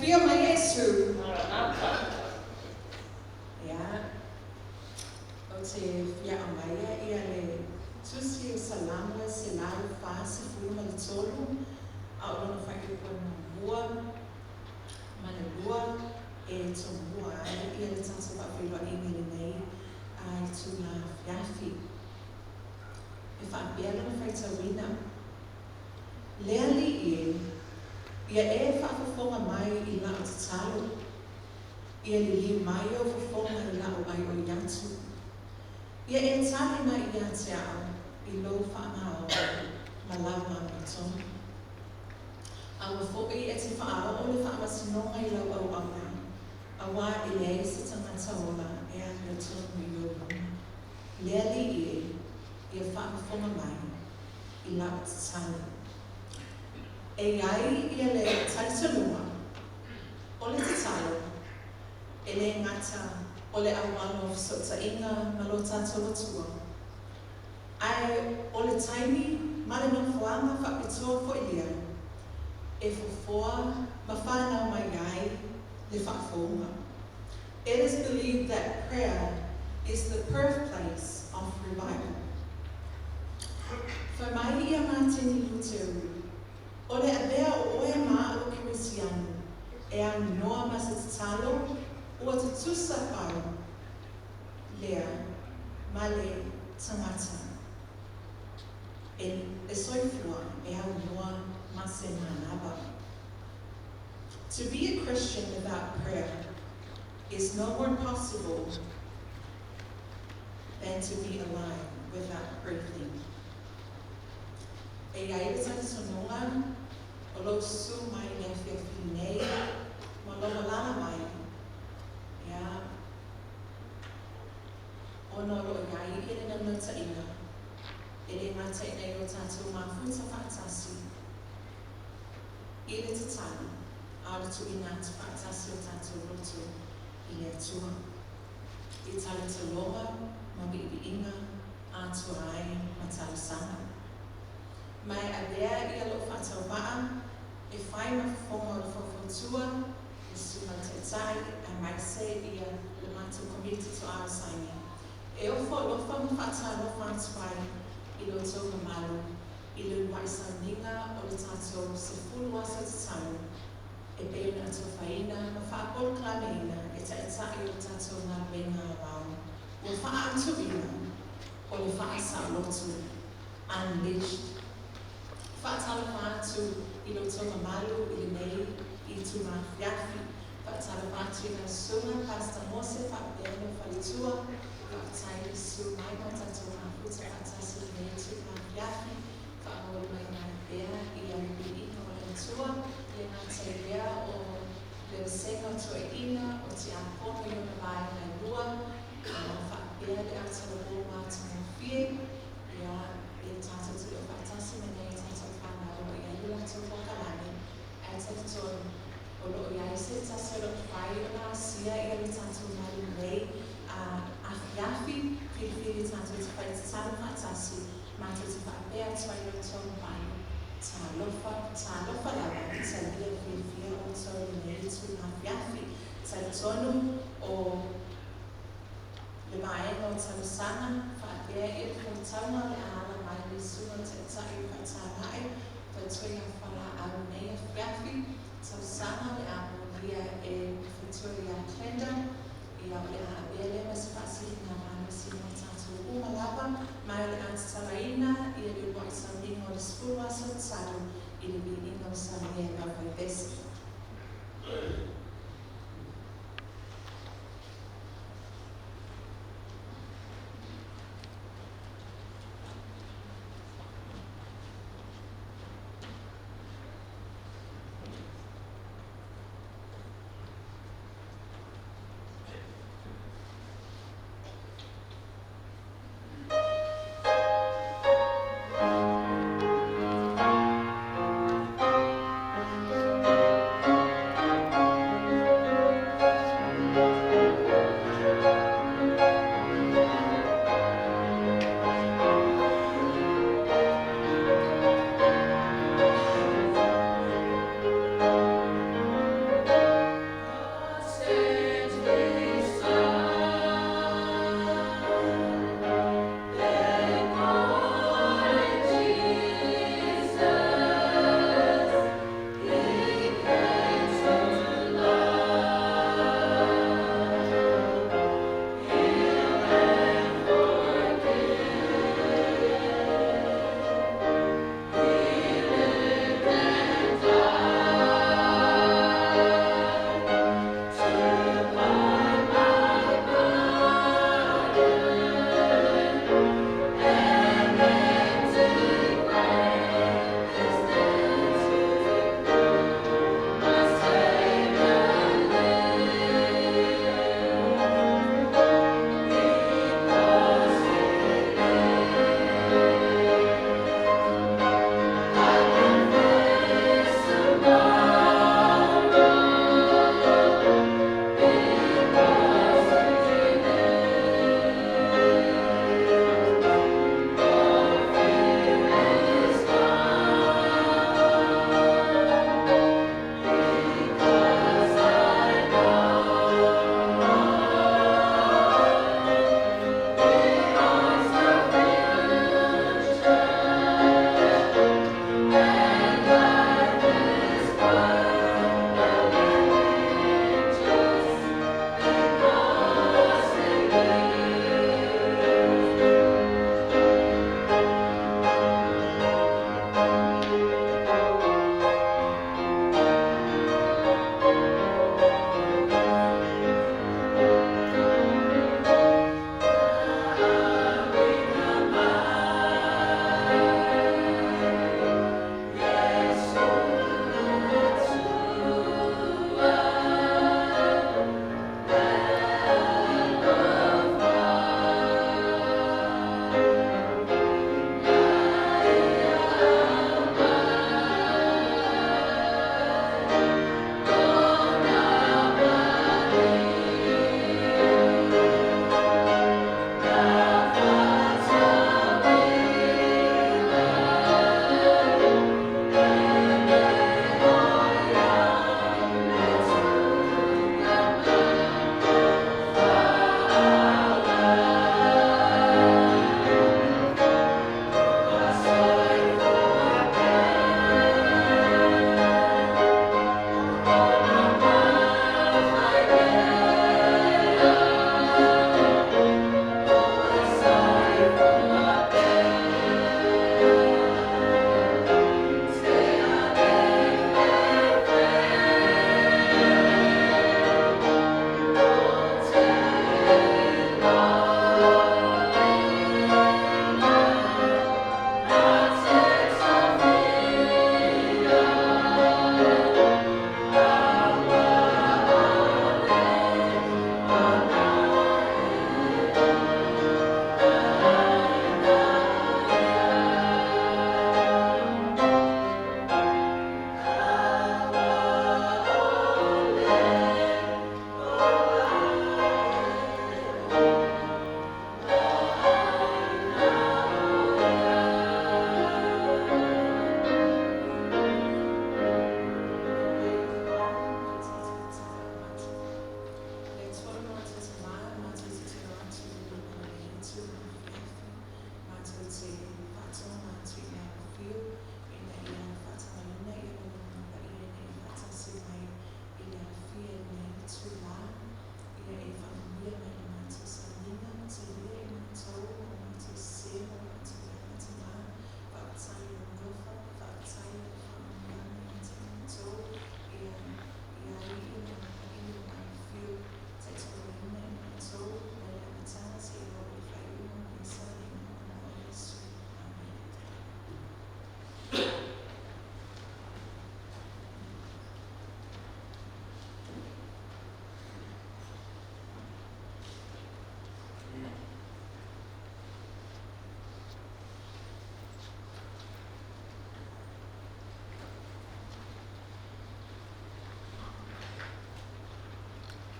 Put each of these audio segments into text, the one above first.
Afio mai Iesu. Maranatha. Ia, ou te fia aumaia ia le Tusi o Salamo e 143, a o lona faaiuga muamua ma le lua e tomua ai ia le tatou faafeiloaiga i lenei itula afiafi. E faapea lona faitauina, Le Alii e, ia e faafofoga mai i la'u tatalo, ia liliu mai ou fofoga i la'u aioi atu. Ia e tali mai ia te a'u i lou faamaoni ma lau amiotonu. Aua foi e te faaoo le faamasinoga i lau auauna, auā e leai se tagata ola e amiotonu i ou luma. Le Alii e, ia faafofoga mai i la'u tatalo. E i ai ia le talitonuga, o le tatalo, e lē gata o le auala o fesootaiga ma lo tatou Atua, ae o le taimi ma le nofoaga faapitoa foi lea e fofoa ma fanau mai ai le faafouga. It is believed that prayer is the birthplace of revival. Fai mai ia Mateni Luteru, O le avea o oe ma a'u o Kerisiano e aunoa ma se tatalo, ua tutusa pau lea ma le tagata e soifua e aunoa ma se manava. To be a Christian without prayer is no more possible than to be alive without breathing. E i ai le talitonuga o lou susu mai i le afiafi nei ma lou alaala mai, ia, ona o lo o i ai ia le naunautaiga e le gata ina ia o tatou mafuta faatasi i le tatalo, a o le tuuina atu faatasi o tatou loto i le Atua, i talotaloga ma viiviiga atoa ai ma talosaga. Ma e avea ia lou faatauvaa e fai ma fofoga o le faufautua i le Susuga i le Taitai aemaise ia le matou Komiti Toa Saini. E ofo alofa ma faatalofa atu ai i lo outou mamalu i le uluai sauniga o le tatou 10 aso tatalo e pei ona atofaina ma faapolokalameina e Taitai o le tatou galuega aoao ua faaautuina o le faasaolotu Unleashed. Faatalofa atu i lo outou mamalu i lenei itula afiafi. Faatalofa atu i lau Susuga Pastor Mose faapea lou faletua. Faafetai le susu mai ma o tatou mafuta faatasi i lenei itula afiafi. Faamaualugaina ai pea ia le viiga o le Atua, le gata i lea o le vasega o toeaiina o tiakono i ona vaega e lua, ia faapea le autalavou ma atagofie, ia e tatou te le o faatasi ma nei tatou fanau o lo o i ai le latou polokalame, ae talitonu o lo o i ai se tasi o lo o mafai ona asia ia le tatou malu nei a afiafi, filifili tatou te fai tatalo faatasi, matou te faapea atu ai lo outou mamalu, talofa, talofa lava, talia fiafia outou i lenei itula afiafi. Talitonu o le vaega o talosaga, faapea i le fonotaga o le a ala mai le Susuga i le Taitai o Faatala'e, faletua ia Fualaau i lenei afiafi. Talosaga o le a molia e le faletua ia Glenda, ia o le a avea lea ma se faasiligamalosi mo tatou uma lava, ma o le a tatalaina ia le uluai sauniga o le 10 aso tatalo i le viiga o Samia e Lauvaivesi.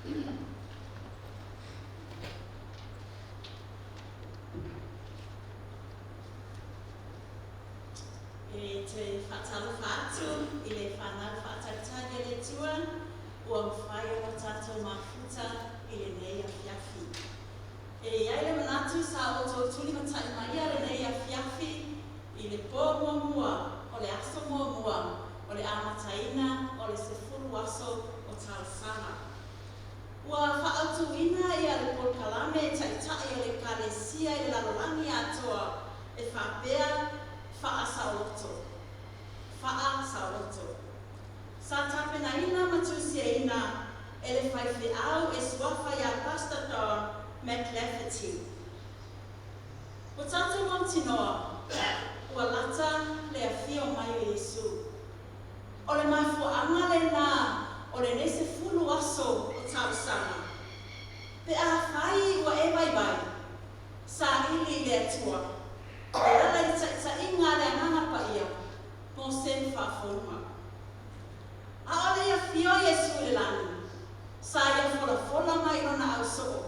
E toe faatalofa atu i le fanau faatalitali a le Atua ua mafai ona tatou mafuta i lenei afiafi. E i ai le manatu sa outou tulimatai maia lenei afiafi i le po muamua o le aso muamua o le amataina o le 10 aso o tausaga. Ua faaautuina ia le polokalame Taitai o le Ekalesia i le lalolagi atoa e faapea, Faasaoloto. Faasaoloto. Sa tapenaina ma tusiaina e le faifeau e suafa ia Pastor Don McLafferty. Ua tatou mautinoa, ua lata le afio mai o Iesu. O le mafuaaga lena o lenei 10 aso o tausaga. Pe afai ua e vaivai, saili i le Atua, e ala i le taitaiga a le Agaga Paia mo se faafouga. A o le i afio Iesu i le lagi, sa ia folafola mai i lona ausoo,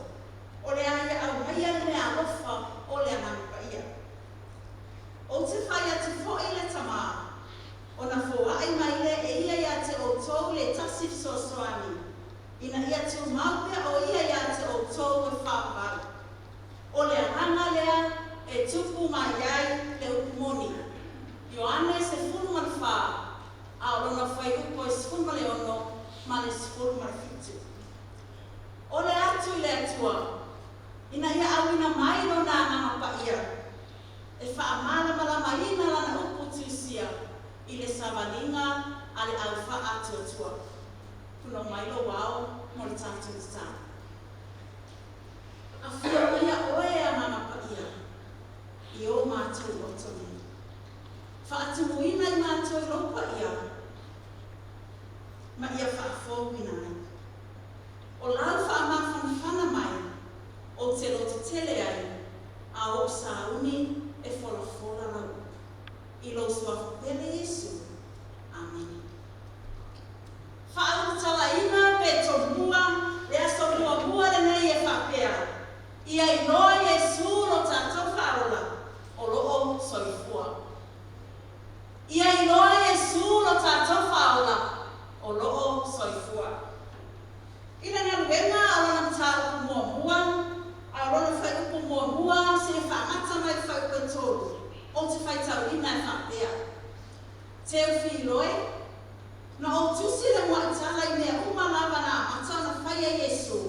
o le a ia aumaia le meaalofa o le Agaga Paia. Ou te fai atu foi i le Tama, ona foai mai lea e ia ia te outou le tasi fesoasoani, ina ia tumau pea o ia ia te outou e faavavau. O le Agaga lea e tupu mai ai le upu moni. Ioane 14, a o lona fuaiupu e 16 ma le 17. O le atu i le Atua, ina ia auina mai Lona Agaga Paia, e faamalamalamaina Lana upu tusia i le savaliga a le au faatuatua. Punou mai lou ao mo le tatou tatalo. Afio maia oe e Agaga Paia i o matou loto nei. Faatumuina i matou i lou paia ma ia faafouina ai. O lau faamafanafana mai ou te lototele ai a oo sauni e folafola lau upu. I lou suafa pele Iesu. Amene. Faaulutalaina pe tomua le aso muamua lenei e faapea, Ia iloa Iesu lo tatou Faaola o lo o soifua. Ia iloa Iesu lo tatou Faaola o lo o soifua. I le galuega a lona mataupu muamua, a o lona fuaiupu muamua seia faagata mai le fuaiupu e tolu, ou te faitauina e faapea, Teofiloe, na ou tusi le muaʻi tala i mea uma lava na amata ona fai e Iesu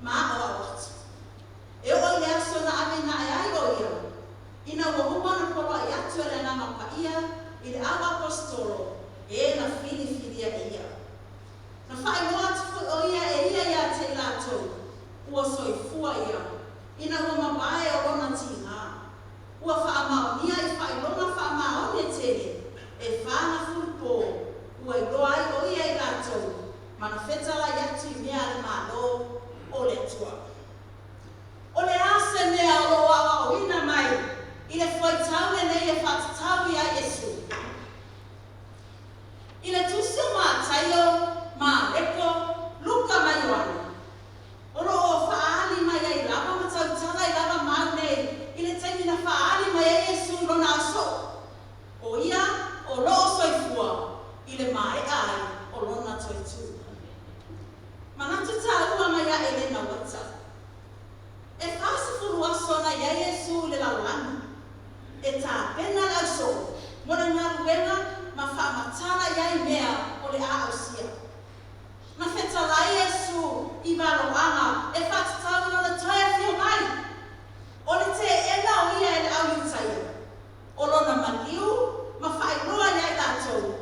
ma aʻoaʻo atu, e oo i le aso na aveina ae ai ʻo ia, ina ua uma ona poloaʻi atu e le Agaga Paia i le au aposetolo e na filifilia e ia. Na faailoa atu foi ʻo ia e ia iā te i latou, ua soifua ia, ina ua mavae o lona tiga. Ua faamaonia i faailoga faamaoni e tele, e 40 pō, ua iloa ai ʻo ia i latou, ma na fetalai atu i mea a le Malo o le Atua. O le a se mea o lo o aoaoina mai i le fuaitau lenei e faatatau iā Iesu? I le tusi o Mataio, Mareko, Luka ma Ioane, o lo o faaali mai ai lava ma tautala i lava mau nei i le taimi na faaali mai ai Iesu i lona ausoo, o ia o lo o soifua i le maea ai o lona toe tū. Manatu tāua mai a Elena Uata. E 40 aso na i ai Iesu i le lalolagi, e tapena le ausoo mo le galuega ma faamatala i ai mea o le a ausia. Na fetalai Iesu i valoaga e faatatau i lona toe afio mai. O le teena o ia e le au Iutaia, o lona maliu ma faailoa iā i latou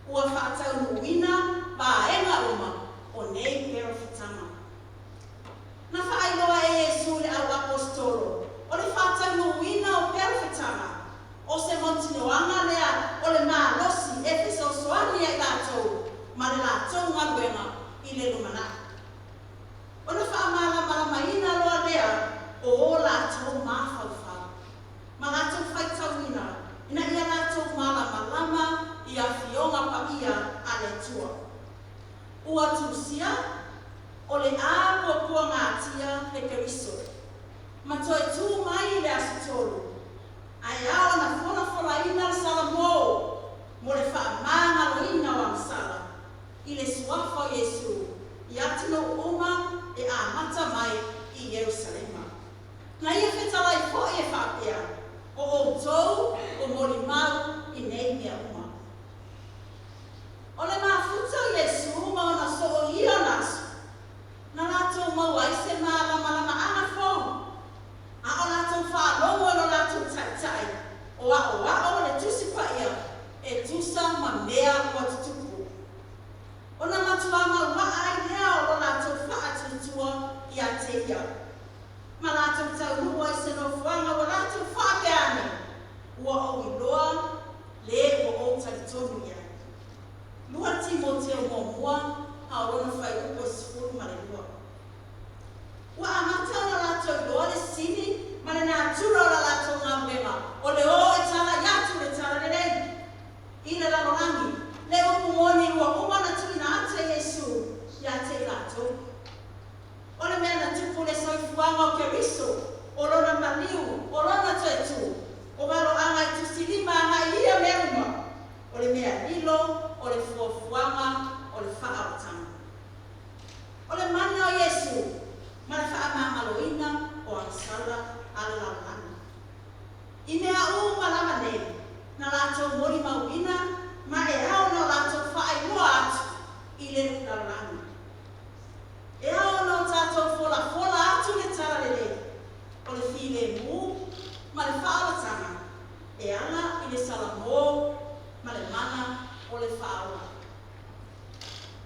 ua faataunuuina vaega uma o nei perofetaga. Na faailoa e Iesu i le au aposetolo o le faataunuuina o perofetaga, o se mautinoaga lea o le malosi e fesoasoani iā i latou ma le latou galuega i le lumanai. Ona faamalamalamaina loa lea o o latou mafaufau ma latou faitauina ina ia latou malamalama i Afioga Paia a le Atua. Ua tusia. O le apuapuagatia le Keriso, ma toe tu mai i le asotolu, ae ao ona folafolaina le Salamo mo le faamagaloina o agasala i le suafa o Iesu i atunuu uma e amata mai i Ierusalema. Na ia fetalai foi e faapea, O outou o molimau i nei mea uma. O le mafuta o Iesu ma ona soo i ia ona aso, na latou maua ai se malamalamaaga fou, a o latou faalogo i lo latou Taitai o aoao le Tusi Paia e tusa ma mea ua tutupu. Ona matuā maluaa ai lea o lo latou faatuatua ia te ia, ma latou taunuu ai i se nofoaga ua latou faapea ane, Ua ou iloa le ua ou talitonu i ai. 2 Timoteo muamua a o lona fuaiupu e 12. Ua amata ona latou iloa le sini ma le natura o la latou galuega o le o e talai atu le Talalelei i le lalolagi, le upu moni ua uma ona tuuina atu e Iesu ia te i latou. O le mea na tupu i le soifuaga o Keriso, o lona maliu, o lona toe tu, o valoaga i tusilima agai i ia mea uma, o le mea lilo o le fuafuaga o le faaolataga. O le mana o Iesu ma le faamagaloina o agasala a le lalolagi. I mea uma lava nei, na latou molimauina ma e ao ona latou faailoa atu i le lalolagi. E ao ona o tatou folafola atu le Talalelei o le filemu ma le faaolataga e ala i le Salamo ma le mana o le faaola.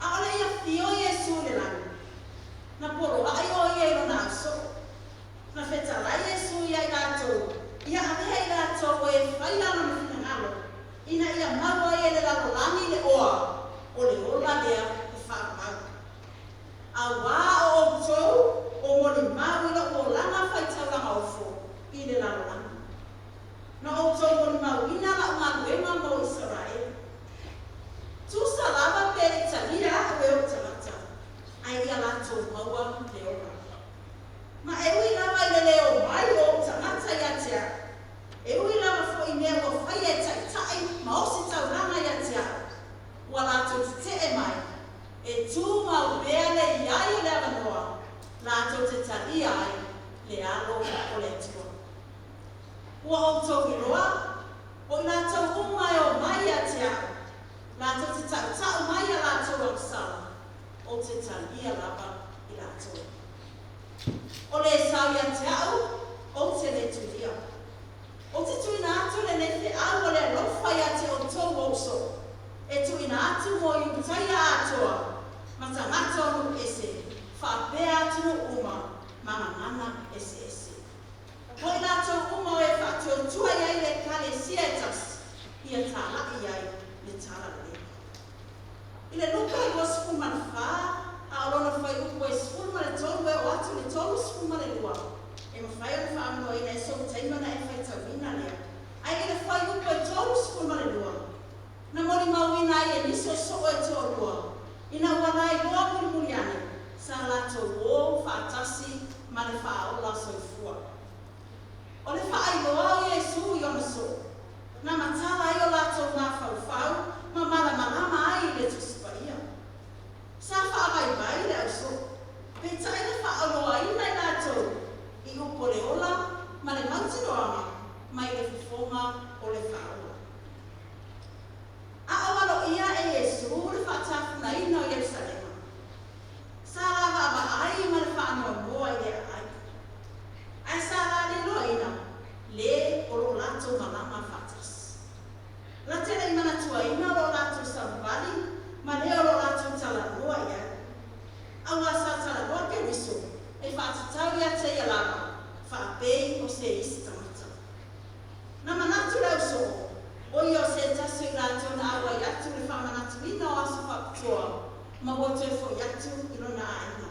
A o le i afio Iesu i le lagi, na poloai o ia i lona ausoo. Na fetalai Iesu ia i latou, ia avea i latou o e faia lona finagalo, ina ia mau ai e le lalolagi le oa o le ola lea e faamau. Auā o outou o molimau i lou olaga faitaulaga ofo i le lalolagi. Na outou molimauina lau galuega mo Isaraelu. Tusa lava pe le i talia a'u e o'u tagata, ae ia latou maua le ola. Ma e ui lava i le lē omai o o'u tagata ia te a'u, e ui lava foi i mea ua faia e taitai ma ositaulaga ia te a'u, ua latou tete'e mai, e tumau pea le i ai o le avanoa latou te talia ai le Alo o le Atua. Ua outou iloa, o i latou uma e omai ia te a'u, latou te taʻutaʻu mai a latou agasala, ou te talia lava i latou. O le sau ia te a'u, ou te lē tulia. Ou te tuuina atu lenei feau o le alofa ia te outou o uso, e tuuina atu mo Iutaia atoa ma tagata o nuu ese, faapea atunuu uma ma gagana eseese. Mo i latou uma o e faatuatua i ai le Ekalesia e tasi, ia talai ai le Talalelei. I le Luka 24, a o lona fuaiupu e 13 e oo atu i le 32, e mafai ona faaavanoaina ai sou taimi ona e faitauina lea. Ae i le fuaiupu e 32, na molimauina ai e nisi o soo e toalua, ina ua laeloa mulimuli ane, sa latou o faatasi ma le Faaola soifua. O le faailoa o Iesu i ona soo, na matala ai o latou mafaufau ma malamalama ai i le Tusi Paia. Sa faavaivai le ausoo, peitai na faaoloaina i latou i upu o le ola ma le mautinoaga mai le fofoga o le Faaola. A o aloaia e Iesu le faatafunaina o Ierusalema, sa la vaavaai ma le faanoanoa i le aai, ae sa la liloaina le o lo latou malama faatasi. Na te le i manatuaina lo latou savavali ma le o lo latou talanoa i ai. Auā sa talanoa Keriso e faatatau ia te ia lava, faapei o se isi tagata. Na manatu le ausoo, o ia o se tasi o i latou na auai atu i le faamanatuina o aso faapitoa ma ua toe foi atu i lona aiga.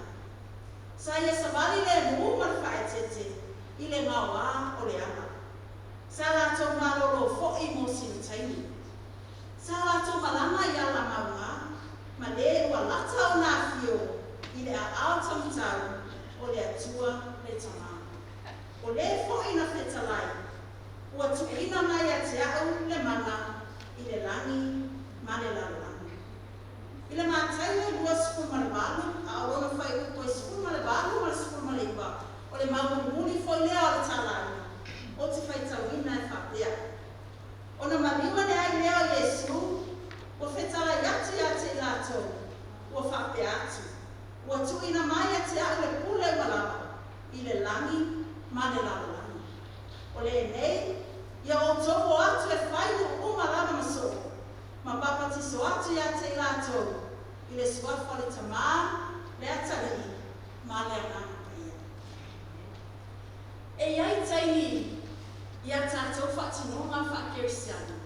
Sa ia savali lemu ma le faaeteete i le gaoā o le ala. Sa latou malōlō foi mo sina taimi. Sa latou malama i ala maugā, ma le ua lata ona afio i le aao taumatau o le Atua le Tamā. O lē foi na fetalai, ua tuuina mai ia te a'u le mana i le lagi ma le lalolagi. I le Mataio 28, a o lona fuaiupu e 18 ma le 19, o le mau mulimuli foi lea o le talaiga, ou te faitauina e faapea, Ona maliu ane ai lea o Iesu, ua fetalai atu ia te i latou, ua faapea atu, Ua tuuina mai ia te a'u le pule uma lava i le lagi ma le lalolagi. O lenei, ia outou o atu e fai nuu uma lava ma soo, ma papatiso atu ia te i latou i le suafa o le Tamā, le Atalii, ma le Agaga Paia. E i ai taimi i a tatou faatinoga faa-Kerisiano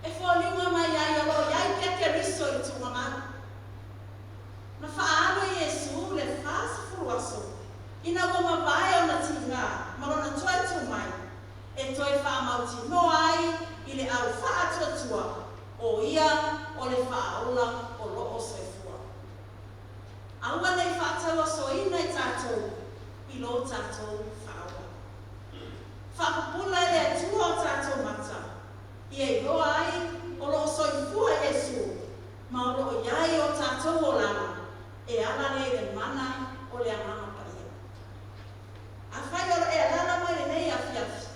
e foliga mai ai o lo o i ai pea Keriso i le tuugamau. Na faaalu e Iesu le 40 aso ina ua mavae ona tiga ma lona toe tu mai, e toe faamautinoa ai i le au faatuatua o ia o le Faaola o lo o soifua. Aua ne i faatauasoina i tatou i lo tatou Faaola. Faapupula e le Atua o tatou mata, ia iloa ai o lo o soifua Iesu ma o lo o i ai o tatou olaga e ala lea i le mana o le Agaga Paia. Afai o lo o e alaala mai lenei afiafi,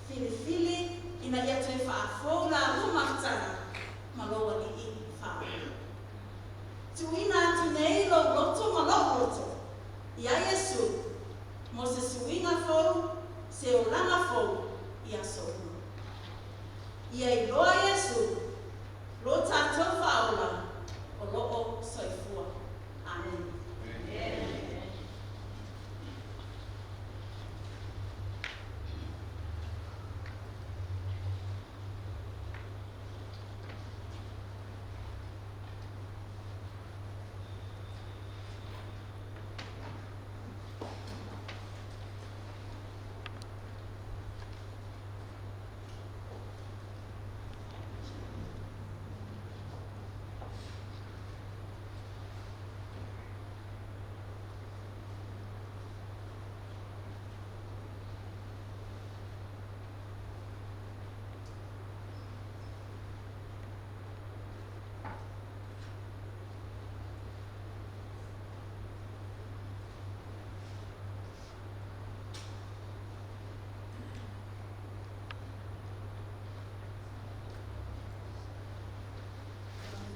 filifili ina ia toe faafou la lua mafutaga ma lou Alii Faaola. Tuuina atu nei lou loto ma lo'u loto iā Iesu mo se suiga fou, se olaga fou i aso uma. Ia iloa Iesu lo tatou Faaola o lo o soifua. Amene.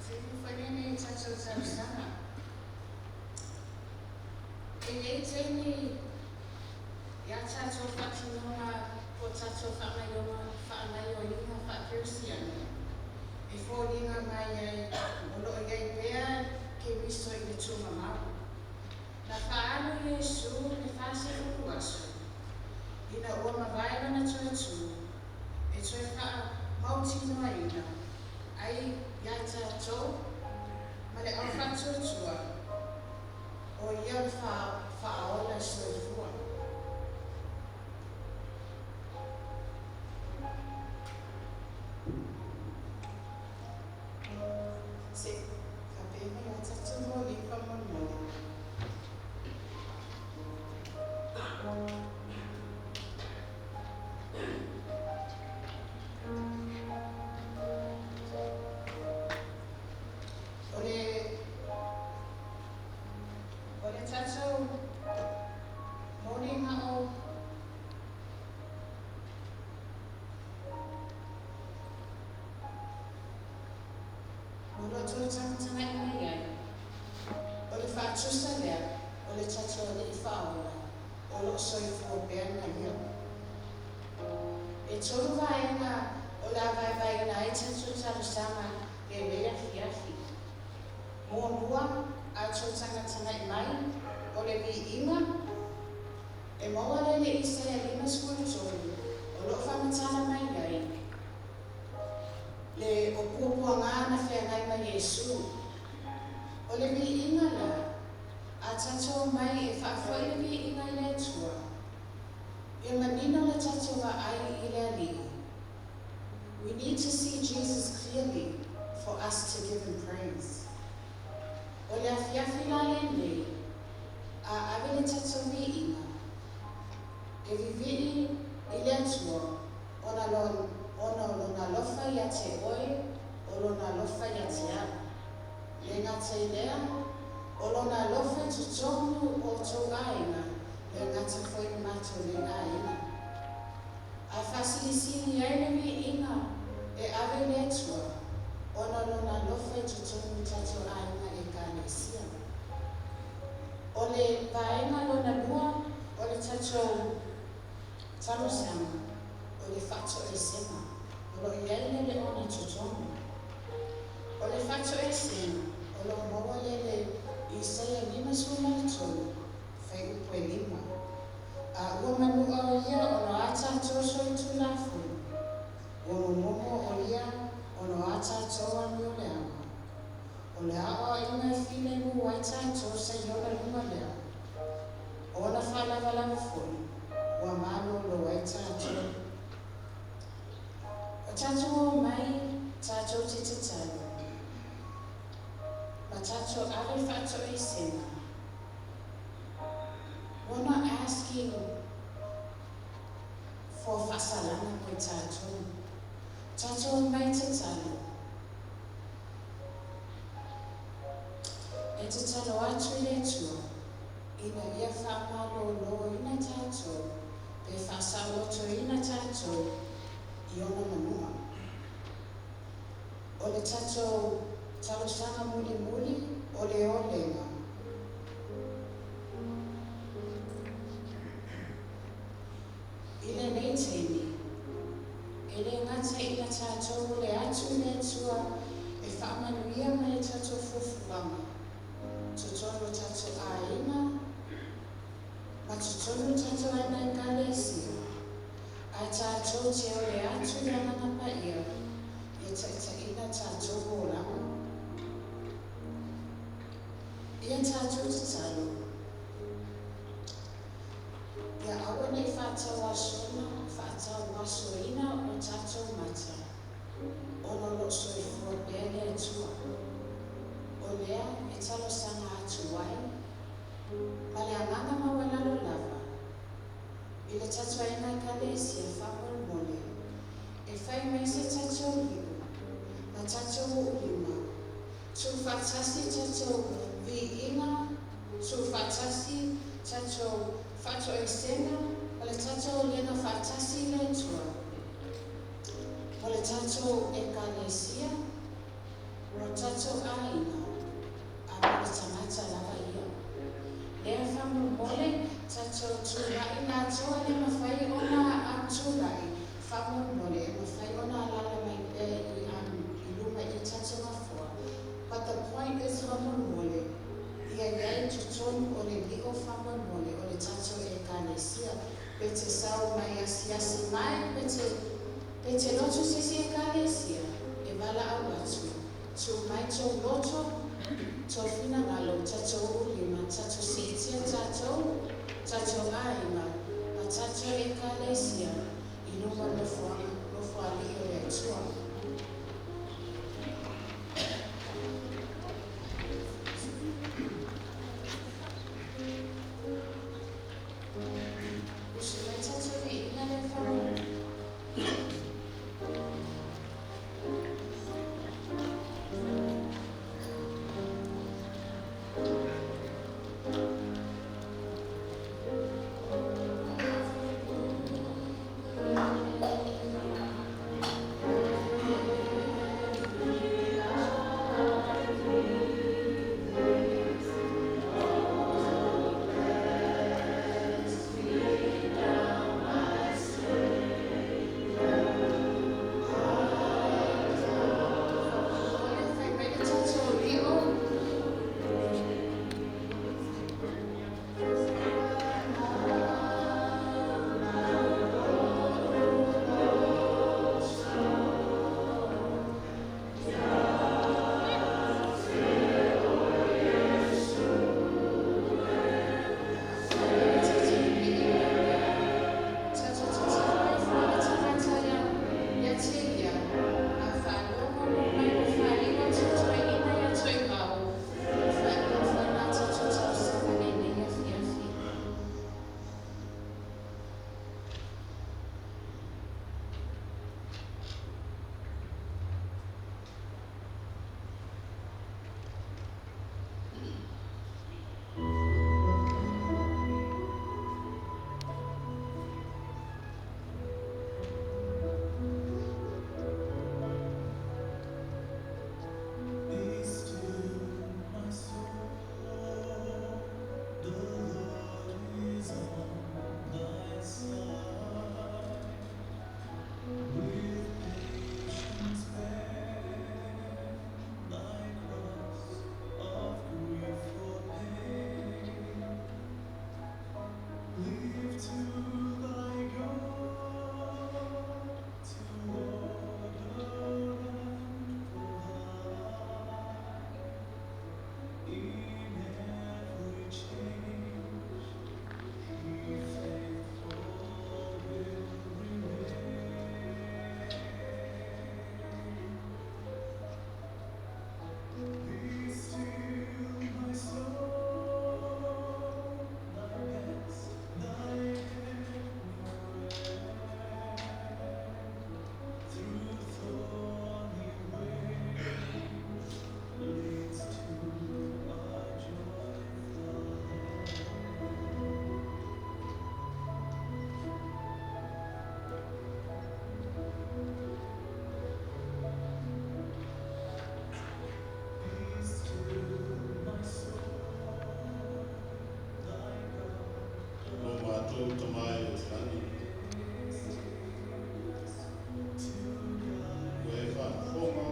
Taimi foi lenei i tatou talosaga. E i ai taimi i a tatou faatinoga po o tatou faagaoioiga faa-Kerisiano e foliga mai ai o lo o i ai pea Keriso i le tuugamau. Na faaalu Iesu le 40 aso ina ua mavae lona toe tu e toe faamautinoaina ai iā tatou ma le au faatuatua o ia le Faaola soifua. Se faapea mai a tatou moli faamolemole. O le o le tatou moliga o o lo toe tagatagai mai ai, o le faatusa lea o le tatou Alii Faaola o lo o soifua pea na ia. E tolu vaega o le a vaevaeina ai tatou talosaga lenei afiafi. Muamua, a outou tagatagai mai, o le viiga e maua lea i le Isaia 53 o lo o faamatala mai ai le o puapuaga na feagai ma Iesu. O le viiga la, a tatou omai e faafoi le viiga i le Atua, ia manino le tatou vaai i le Alii. We need to see Jesus clearly for us to give him praise. O le afiafi la lenei, lea, o lona alofa i totonu o outou aiga, le gata foi i matou nei aiga. Ae faasilisili ai le viiga e ave i le Atua, ona o lona alofa i totonu o tatou aiga Ekalesia. O le vaega lona lua o le tatou talosaga, o le faatoesega, o lo o i ai le leona i totonu. O le faatoesega, o lo o maua lea i le Isaia 53, fuaiupu e 5. A ua manua o ia ona o a tatou solitulafono, ua momomo o ia ona o a tatou amioleaga. O le aoaiga e filemu ai tatou sa i ona luga lea. O ona faalavalava foi, ua malolo ai tatou. O tatou omai tatou te tatalo, ma tatou ave le faatoesega. We're not asking for faasalaga mo tatou. Tatou omai tatalo. E tatalo atu i le Atua, ina ia faamaloloina tatou, pe faasaolotoina tatou i ona manua. O le tatou talosaga mulimuli o le olega. I lenei taimi, e le gata ina tatou ole atu i le Atua e faamanuia mai i tatou fuafuaga, totonu o tatou aiga, ma totonu o tatou aiga Ekalesia, ae tatou te ole atu i le Agaga Paia ia taitaiina tatou olaga. Ia tatou tatalo, ia aua ne i faatauasoina o tatou mata, ona o lo o soifua pea le Atua. O lea e talosaga atu ai, ma le agaga maualalo lava, i le tatou aiga Ekalesia faamolemole, e fai mai se tatou lio, ma tatou uulima, tuufaatasi tatou viiga, tuufaatasi tatou faatoesega, ma le tatou olega faatasi i le Atua. Mo le tatou Ekalesia, mo tatou aiga, a mo le tagata lava ia. Lea faamolemole, tatou tulai latou e le mafai ona tulai, faamolemole e mafai ona alaala mai pea i luma i tatou nofoa. But the point is faamolemole, ia i ai totonu o le lio faamolemole o le tatou Ekalesia. Pe te sau mai asiasi mai, pe te lotu se isi Ekalesia, e valaau atu. Tu mai tou loto, tou finagalo, tatou ulima, tatou siitia tatou, tatou aiga, ma tatou Ekalesia i luma o le nofoalii o le Atua. Matou Tama e o i le lagi, ua e faafofoga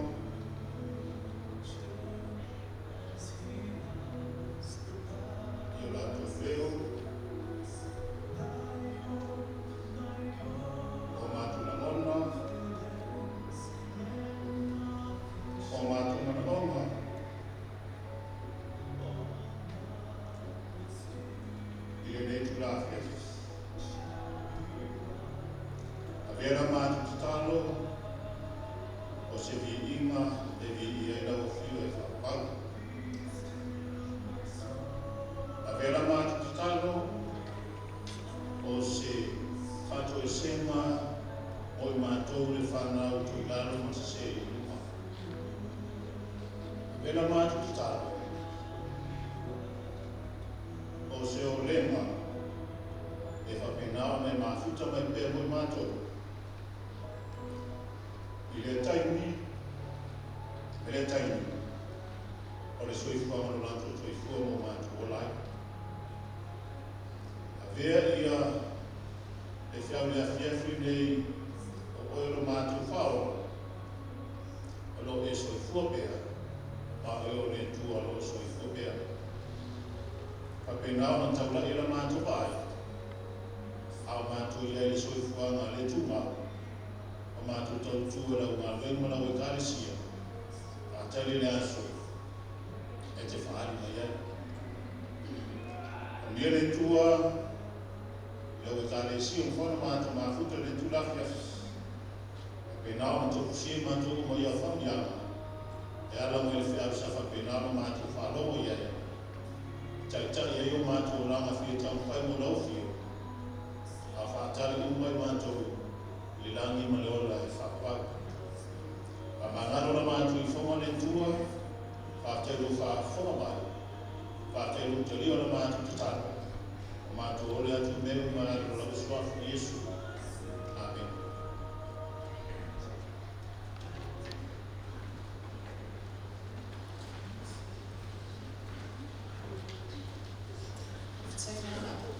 i o latou leo, o matou lagona, o matou manaoga, i lenei itula afiafi. Avea la matou tatalo o se viiga e viia ai lau afio e faapau. Avea la matou tatalo o se faatoesega mo i matou le fanau toilalo ma sesē i luma. Avea la matou tatalo o se olega e faapena ona e mafuta mai pea mo i matou i lea taimi e lea taimi o le soifuaga lo latou soifua ma o matou ola ai. Avea ia le feau i le afiafi lenei o oe lo matou Faaola, o lo o e soifua pea, a o oe o le Atua o lo o soifua pea. Faapena ona taulai la matou vaai, a o matou i ai i le soifuaga le tumau, o matou tautua i lau galuega ma lau Ekalesia, faatali le aso e te faaali mai ai. Faamanuia le Atua i lau Ekalesia ua mafai ona matou mafuta i lenei itula afiafi. Faapena ona tofusia i matou uma ia faamanuiaga e ala mai le feau sa faapena ona matou faalogo i ai. Taitai ai o matou olaga fia taumafai mo lau afio, a faatali uma i matou i le lagi ma le ola e faapau. Faamagalo la matou ifoga le Atua, faafetai i lou faafofoga mai, faafetai i lou talia o la matou tatalo, o matou ole atu i mea uma e ala i lau suafa Iesu. Amen. Faafetai.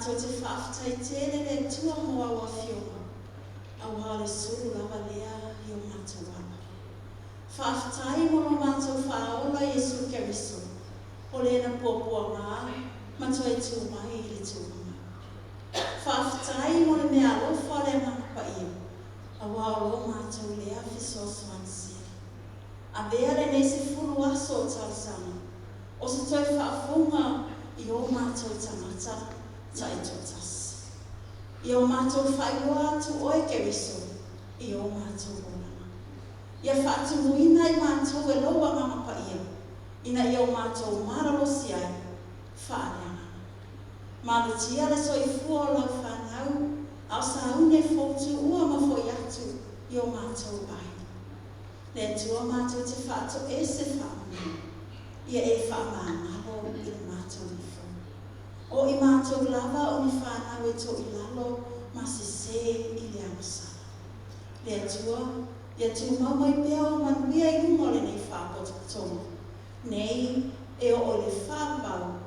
Matou te faafetai tele i le Atua mo au afioga, auā o le sulu lava lea i o matou ala. Faafetai mo lo matou Faaola Iesu Keriso, o le na puapuaga ma toe tu mai i le tulaga. Faafetai mo le meaalofa o le Agaga Paia, auā o lo matou lea fesoasoani sili. Avea lenei 10 aso o talosaga, o se toe faafouga i o matou tagata taitoatasi. Ia o matou faailoa atu oe Keriso i o matou olaga. Ia faatumuina i matou e lou Agaga Paia, ina ia o matou malolosi ai faaleagaga. Malutia le soifua o lau fanau, a o sauni e foutuua ma fo'i atu i o matou aiga. Le Atua matou te faatoese faamanu, ia e faamagalo i le matou ifo. O i matou lava o ni fanau e to'ilalo ma sesē i le agasala. Le Atua, ia tumau mai pea o manuia i luga o lenei faapotopotoga, nei e oo i le faavavau.